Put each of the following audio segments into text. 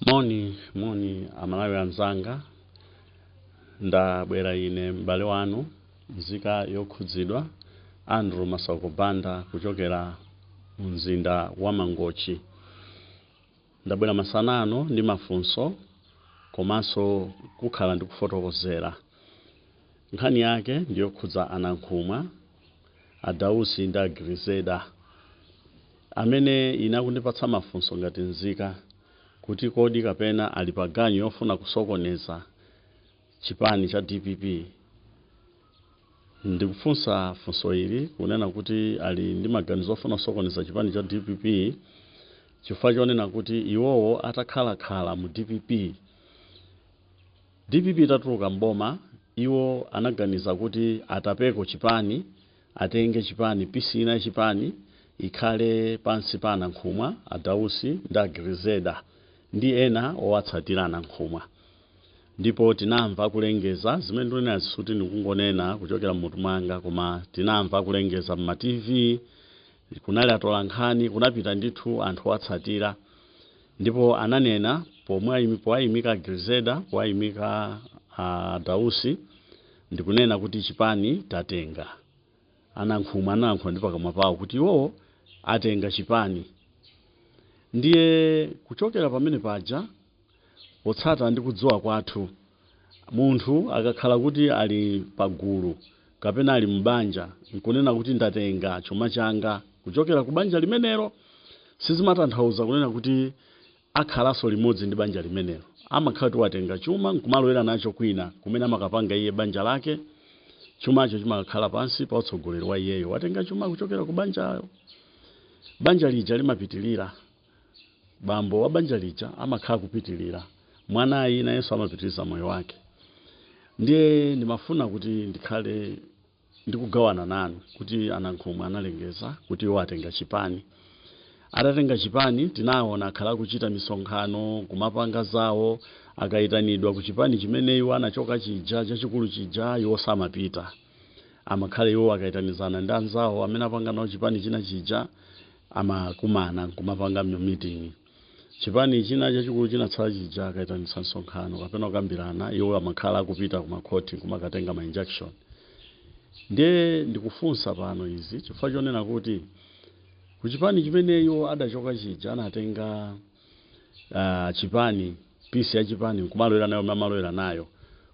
Moni moni Amalawi anzanga, ndabwera ine m'bale wanu, nzika yokhudzidwa, Andrew Masauko Banda, kuchokera mu mzinda wa Mangochi. Ndabwera masana ano ndi mafunso komanso kukhala ndi kufotokozera. Nkhani yake ndiyokhudza anankhumwa, Adausi ndi Agrizeda, amene ine akundipatsa mafunso ngati nzika kuti kodi kapena ali pa ganyu yofuna kusokoneza chipani cha DPP. Ndikufunsa funso ili kunena kuti ali ndi maganizo ofuna kusokoneza chipani cha DPP chifukwa chonena kuti iwowo atakhalakhala mu DPP, DPP itatuluka mboma, iwo anaganiza kuti atapeko chipani, atenge chipani, piece ina chipani ikhale pansi pa anankhumwa, Adausi ndi Agrizeda ndi ena owatsatira anankhumwa. Ndipo tinamva kulengeza zimene ndikunena sikuti ndikungonena kuchokera mmutu mwanga, koma tinamva kulengeza mma TV, kunali atola nkhani, kunapita ndithu anthu owatsatira, ndipo ananena pomwe powayimika Grizeda, powayimika Adausi, ndikunena kuti chipani tatenga. Anankhumwa analankhula ndi pakamwa pawo kuti iwowo atenga chipani. Ndiye kuchokera pamene paja, potsata ndi kudziwa kwathu, munthu akakhala kuti ali pagulu kapena ali mbanja nkunena kuti ndatenga chuma changa kuchokera ku banja limenelo, sizimatanthauza kunena kuti akhalanso limodzi ndi banja limenelo. Amakhala kuti watenga chuma nkumalowera nacho kwina kumene amakapanga iye banja lake. Chumacho chimakhala pansi pa utsogoleri wa iyeyo. Watenga chuma kuchokera ku banjayo, banja lija limapitilira, bambo wa banja lija amakhala kupitilira, mwanayi nayenso amapitiriza moyo wake. Ndiye ndimafuna kuti ndikhale ndikugawana nanu kuti anankhumwa analengeza kuti iwo atenga chipani. Atatenga chipani, tinaona akhala akuchita misonkhano, kumapanga zawo. Akayitanidwa ku chipani chimene iwo anachoka chija chachikulu chija, iwo samapita. Amakhala iwo akayitanizana ndi anzawo amene apanga nawo chipani china chija, amakumana nkumapanga meeting. Chipani china chachikulu chinatsala chija, akayitanitsa msonkhano kapena kukambirana, iwo amakhala akupita kumakhoti kumakatenga ma injunction. Ndiye ndikufunsa pano izi chifukwa chonena kuti kuchipani chimene iwo adachoka chija, anatenga chipani, piece ya chipani, nkumalowera nayo, amalowera nayo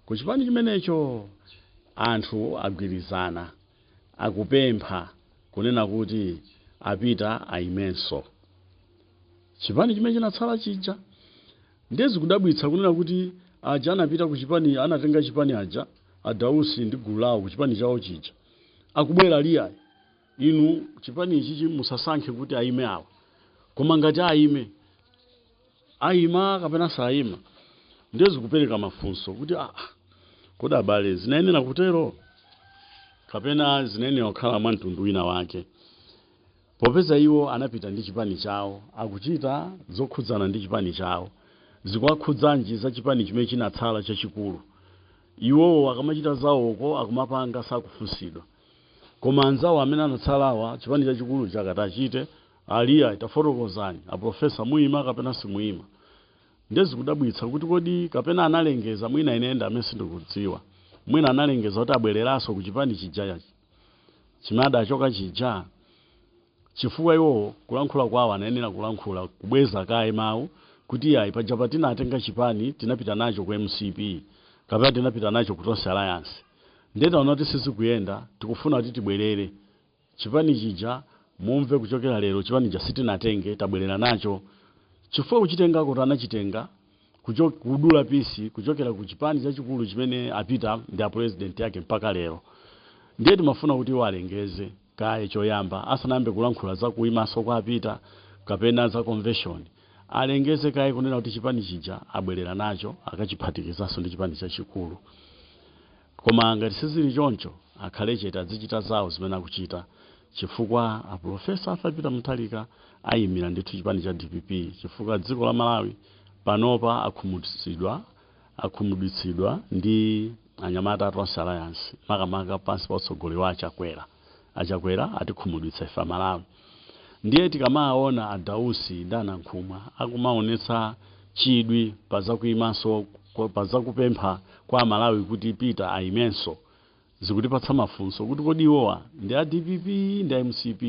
kuchipani chimenecho, anthu agwirizana, akupempha kunena kuti apita ayimenso chipani chimene chinatsala chija. Ndiye zikudabwitsa kunena kuti aja anapita ku chipani, anatenga chipani aja, Adausi ndi gulu lawo, ku chipani chawo chija, akubwera liyayi, inu chipani ichichi musasankhe kuti ayime awa, koma ngati ayime, ayima kapena sayima. Ndiye zikupereka mafunso kuti kodi abale, zinayenera kutero kapena zinayenera kukhala mwa mtundu wina wake, popeza iwo anapita ndi chipani chawo, akuchita zokhudzana ndi chipani chawo, zikuwakhudzanji za chipani chimene chinatsala chachikulu? Iwowo akamachita zawoko, akumapanga, sakufunsidwa, koma anzawo amene anatsalawa, chipani chachikulu chakati achite aliya, tafotokozani aprofesa, muyima kapena simuyima? Ndiye zikudabwitsa kuti kodi kapena analengeza, mwina ine amene sindikudziwa, mwina analengeza kuti abwereranso ku chipani chija chimene adachoka chija, chifukwa iwowo kulankhula kwawo anayenera kulankhula kubweza kaye mawu kuti ayi, paja patinatenga chipani tinapita nacho ku MCP kapena tinapita nacho ku Tonse Alliance, ndiye taona kuti sizikuyenda, tikufuna kuti tibwerere chipani chija. Mumve, kuchokera lero chipani cha sitinatenge, tabwerera nacho, chifukwa kuchitengako tanachitenga kudula piece kuchokera ku chipani chachikulu chimene apita ndi a president yake mpaka lero. Ndiye timafuna kuti iwo alengeze kaye choyamba, asanayambe kulankhula za kuyimanso kwa apita kapena za convention, alengeze kaye kunena kuti chipani chija abwerera nacho, akachiphatikizanso ndi chipani chachikulu. Koma ngati sizili choncho, akhale chete, azichita zawo zimene akuchita, chifukwa aprofesa Arthur Peter Mutharika ayimira ndithu chipani cha DPP, chifukwa dziko la Malawi panopa akhumudwitsidwa ndi anyamata a Tonse Alliance, makamaka pansi pa utsogoleri wa Achakwera. Achakwera atikhumudwitsa ife Amalawi. Ndiye tikamaona Adausi ndi Anankhumwa akumaonetsa Chidwi pazakuimanso, pazakupempha kwa Amalawi kuti Peter ayimenso, zikutipatsa mafunso kuti kodi iwowa ndi a DPP, ndi a MCP?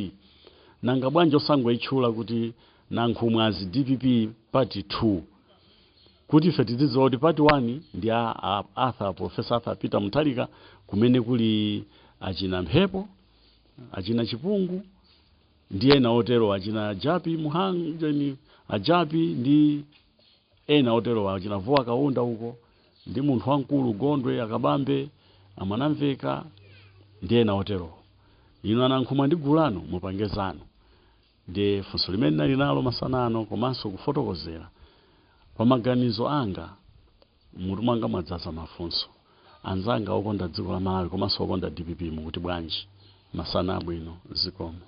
Nanga bwanji osangoyitchula kuti Nankhumwazi DPP part 2, kuti ife tidzidziwa kuti part 1 ndi a Arthur, Professor Arthur Peter Mutharika, kumene kuli achina Mphepo, achina Chipungu ndi ena otero, achina Japi Muhangeni, ajapi ndi ena otero, achina Vuwa Kaunda uko, ndi munthu wamkulu Gondwe, Akabambe, Amwanamveka ndi ena otero. Inu aNankhumwa ndi gulu lanu mupange zanu. Ndi funso limene ndinali nalo masana ano, komanso kufotokozera pa maganizo anga. Mutu mwanga mwadzaza mafunso. Anzanga okonda dziko la Malawi komanso okonda DPP, mukuti bwanji? Masana abwino, zikomo.